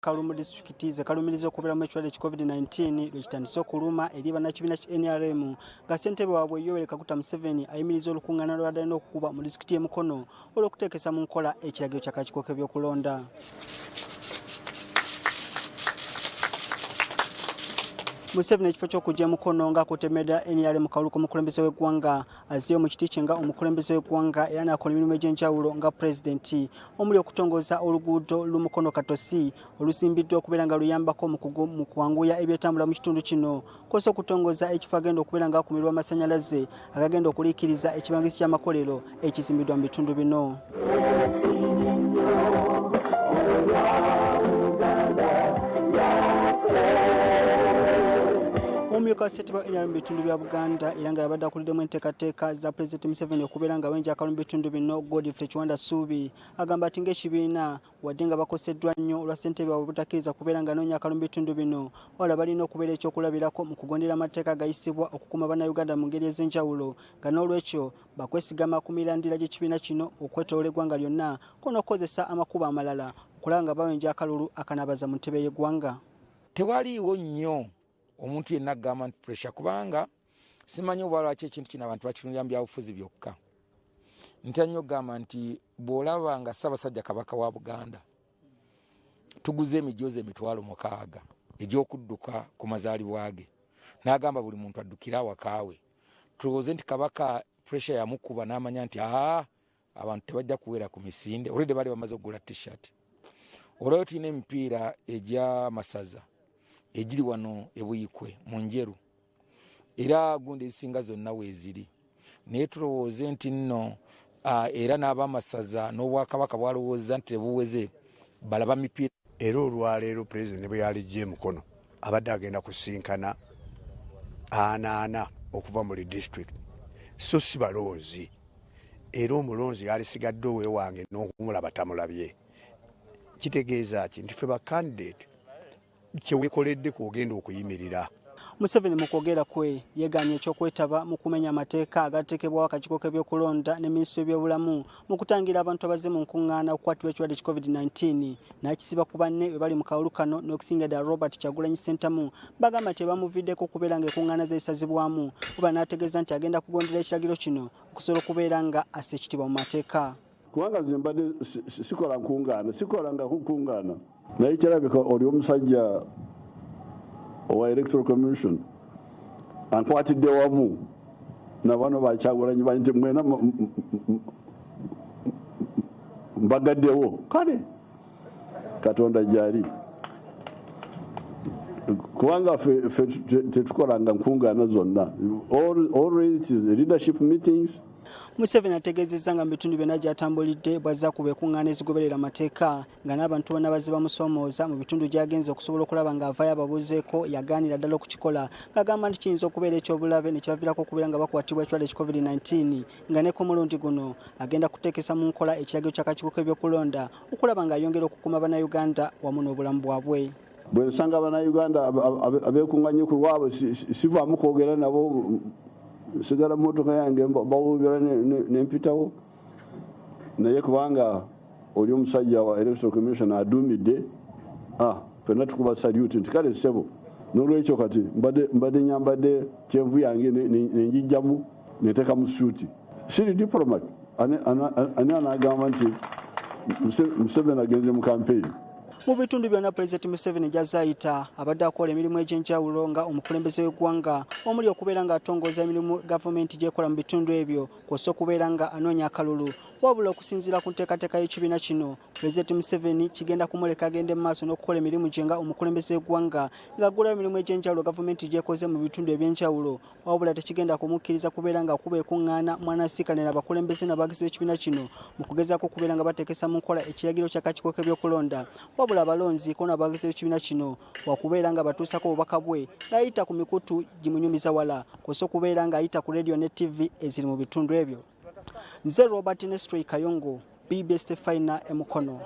Kalulu mu disitulikiti ze kalumiriza okubeeramu ekirwadde ki COVID-19 lwe kitandise okuluma eri bannakibiina ki NRM nga ssentebe waabwe Yoweri Kaguta Museveni ayimiriza olukungaana lw'abadde alina okukuba mu disitulikiti y'e Mukono olw'okuteekesa mu nkola ekiragiro ky'akakiiko k'ebyokulonda. Museveni ekifo ky'okujja e Mukono ng'akutemera NRM kalulu k'omukulembeze w'eggwanga azzeeyo mu kiti kye nga omukulembeze w'eggwanga era n'akola emirimu egy'enjawulo nga pulezidenti omuli okutongoza oluguudo lumukono Katosi olusimbiddwa okubeera nga luyambako mu kwanguya ebyetambula mu kitundu kino kwosa okutongoza ekifo agenda okubeera nga akumirwa amasannyalaze agagenda okuliikiriza ekibangisi ky'amakolero ekizimbiddwa mu bitundu bino. Omumyuka wa ssentebe wa NRM mu bitundu bya Buganda era nga yabadde akuliddemu enteekateeka za Pulezidenti Museveni okubeera nga awenja akalulu mu bitundu bino, Godfrey Kiwanda Ssuubi agamba nti ng'ekibiina wadde nga bakoseddwa nnyo olwa ssentebe waabwe obutakkiriza kubeera nga anoonya akalulu mu bitundu bino, wabula balina okubeera ekyokulabirako mu kugondera amateeka agayisibwa okukuuma Bannayuganda mu ngeri ez'enjawulo nga n'olwekyo bakwesigama ku mirandira gy'ekibiina kino okwetoloola eggwanga lyonna ko n'okukozesa amakubo amalala okulaba nga bawenja akalulu akanaabaza mu ntebe y'eggwanga. Tewaliiwo nnyo omuntu yenna agamba nti pressure, kubanga simanyi oba lwaki ekintu kino abantu bakitunulira mu byabufuzi byokka. Ntya nnyo okugamba nti bw'olaba nga Ssaabasajja Kabaka wa Buganda tuguze emijoozi 60,000 egy'okudduka ku mazaalibwa ge, n'agamba buli muntu addukire awakaawe, tulowooze nti Kabaka pressure yamukuba n'amanya nti aa abantu tebajja kuwera ku misinde, already baali bamaze okugula t-shirt. Olwayo tulina emipiira egy'amasaza egiri wano ebuyikwe mu Njeru, era gundi ezisinga zonna weeziri, naye tulowooze nti nno era n'abamasaza n'obwakabaka bwalowooza nti tebuweze balaba mipiira. Era olwaleero pulezidenti ne bwe yalijja emukono abadde agenda kusinkana anaana okuva mu buli district, so si balonzi. Era omulonzi yalisigadde owewange n'okumulaba tamulabye. Kitegeeza ki nti ffe ba candidate kyewekoledde kwogenda okuyimirira. Museveni mu kwogera kwe yegaanye ekyokwetaba mu kumenya amateeka agateekebwawo akakiiko k'ebyokulonda ne minisitule y'ebyobulamu mu kutangira abantu abazze mu nkuŋŋaana okukwatibwa ekirwadde ki COVID-19 n'akisiba ku banne bwe bali mu kalulu kano n'okusinga ddala Robert Kyagulanyi Ssentamu bagamba nti ebamuviddeko okubeera ng'enkuŋŋaana z'esazibwamu oba n'ategeeza nti agenda kugondera ekiragiro kino okusobola okubeera nga assa ekitiibwa mu mateeka. Kubanga nze mbadde sikola nkungaana, sikolanga kukungaana, naye kirabika oli omusajja owa Electoral Commission ankwatidde wamu na bano bakyagulanyi banyi nti mwena mbagaddewo. Kale Katonda gyali, kubanga ffe tetukolanga nkungaana zonna, all leadership meetings. Museveni ategeezezza nga mu bitundu byonna gy'atambulidde bw'azza kuba ekuŋŋaana ezigoberera amateeka nga n'abantu bonna bazze bamusoomooza mu bitundu gy'agenze okusobola okulaba ng'avaayo ababuuzeeko yagaanira ddala okukikola ng'agamba nti kiyinza okubeera eky'obulabe ne kibaviirako okubeera nga bakwatibwa ekirwadde ki COVID-19 nga ne ku mulundi guno agenda kuteekesa mu nkola ekiragiro ky'akakiiko k'ebyokulonda okulaba ng'ayongera okukuuma Bannayuganda wamu n'obulamu bwabwe. Bwe nsanga Bannayuganda abeekunganye ku lwabwe sivaamu kwogera nabo, nsigala mu motoka yange bawogera nempitawo, naye kubanga oli omusajja wa Electoral Commission aduumidde, ffenna tukuba salute nti kale ssebo. N'olwekyo kati mbadde nyambadde kyenvu yange nenjijjamu neteeka mu suuti, siri diplomat. Ani anagamba nti Museveni agenze mu kampeyini? Mu bitundu byonna Pulezidenti Museveni gy'azze ayita abadde akola emirimu egy'enjawulo nga omukulembeze w'eggwanga omuli okubeera ng'atongoza emirimu gavumenti gy'ekola mu bitundu ebyo kw'ossa okubeera nga anoonya akalulu. Wabula okusinziira ku nteekateeka y'ekibiina kino, Pulezidenti Museveni kigenda kumuleka agende mu maaso n'okukola emirimu gye nga omukulembeze w'eggwanga ng'aggulawo emirimu egy'enjawulo gavumenti gy'ekoze mu bitundu eby'enjawulo, wabula tekigenda kumukkiriza kubeera ng'akuba ekuŋŋaana mwanasiikanira abakulembeze n'abawagizi b'ekibiina kino mu kugezaako okubeera nga bateekesa mu nkola ekiragiro ky'akakiiko k'ebyokulonda. Wabula abalonzi ko n'abawagizi b'ekibiina kino wakubeera nga batuusako obubaka bwe ng'ayita ku mikutu gimunyumiza wala kw'ossa okubeera ng'ayita ku leediyo ne ttivi eziri mu bitundu ebyo. Nze Robert Nestroy Kayongo, BBS Terefayina e Mukono.